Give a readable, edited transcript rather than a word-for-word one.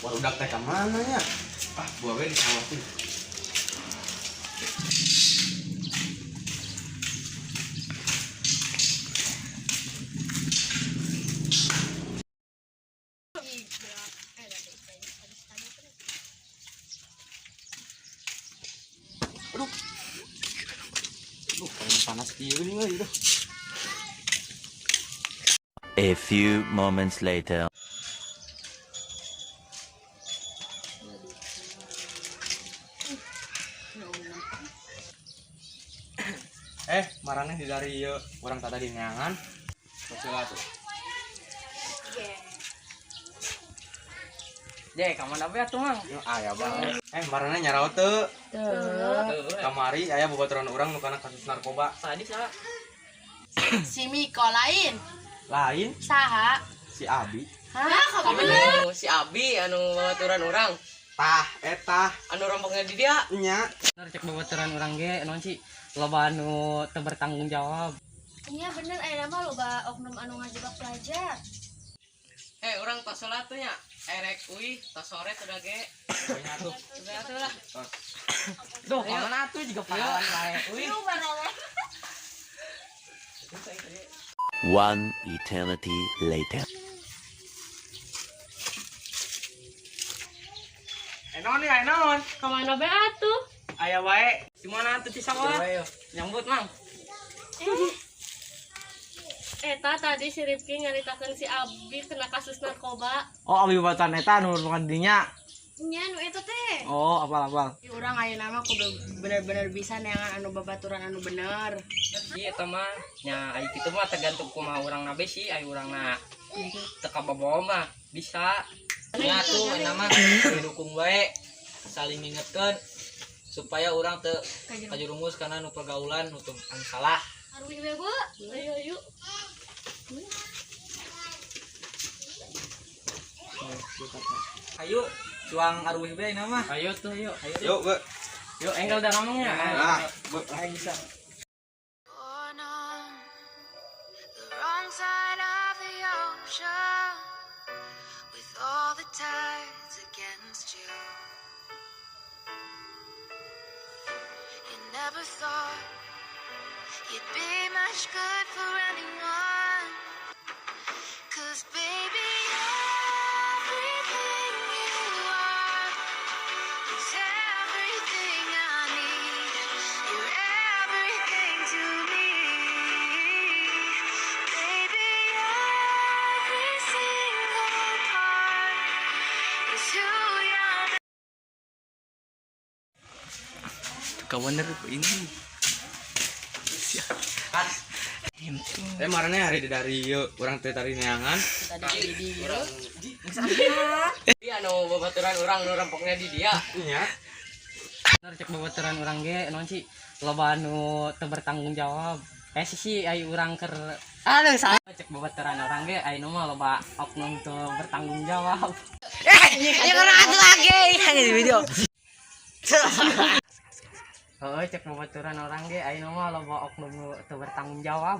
Barudak teh ka mana nya? Ah, buah we di sawah tuh. Aduh. Aduh, paling panas kieu nih euy, aduh. A few moments later. Eh, maraneh di dari ieu urang tata di neangan. Tos heula tuh. Je, ka mana bae atuh, Mang? Yo, aya banget. Eh, maraneh nyaraho teu? Kamari aya babaturan urang nu kana kasus narkoba. Tadi salah. Si Miko lain. Lain Saha? si Abi. Hah, kamu bener? Anu, si Abi anu babaturan urang, Tah, eta anu rompoknya di dia. nya. Bener cek babaturan urang ge naon sih? Loba anu teu bertanggung jawab. Iya bener, aya mah loba oknum anu ngajebak pelajar. Eh, urang tos heula tuh nya. Erek uih, tos sore sudah ge. Pokoknya tuh. Sudah atuh lah. Duh, ka mana atuh juga pahlawan wae. Uih. One eternity later. Eh, naon nih, aya naon? Ka mana bae atuh? Aya wae. Di mana atuh di sawah? Nyambut, Mang. Eta tadi si Rifki nyaritakeun si Abi kena kasus narkoba. Oh, abi batan eta anu bukan dinya. Nya nu eta teh. Oh, apal apal. Urang ayeuna mah kudu bener-bener bisa neangan anu babaturan anu bener. Iya eta mah nya ai kitu mah tergantung kumaha urang na sih, ai urangna teu kababawa mah bisa. Ya tuh nama didukung bae, saling ngingetkeun supaya orang teu kajerumus karena nu pergaulan nu teu anu salah. Aruih we, Bu. Ayo yuk. Ayo cuang aruih bae nama. Ayo tuh yuk. Ayo. Yuk, be. Yuk engkel dah ngomongnya. Nah, be. Aing bisa. Born on the wrong side of the ocean, with all the tides against you. You never thought you'd be much good for anyone. 'Cause baby, everything you are is everything I need. You're everything to me. Baby, every single part is who you're Kawan ini. Eh, maraneh hari di dari ieu urang teh tadi neangan. Tadi di dieu. Iya anu babaturan urang nu rompoknya di dia. Nya. Bener cek babaturan urang ge naon sih? Loba anu teu bertanggung jawab. Eh sih ai urang keur aduh salah cek babaturan urang ge ai nu mah loba oknum teu bertanggung jawab. Ya kan atuh lagi di video. Heeh, cek babaturan urang ge ai nu mah loba oknum nu teu bertanggung jawab.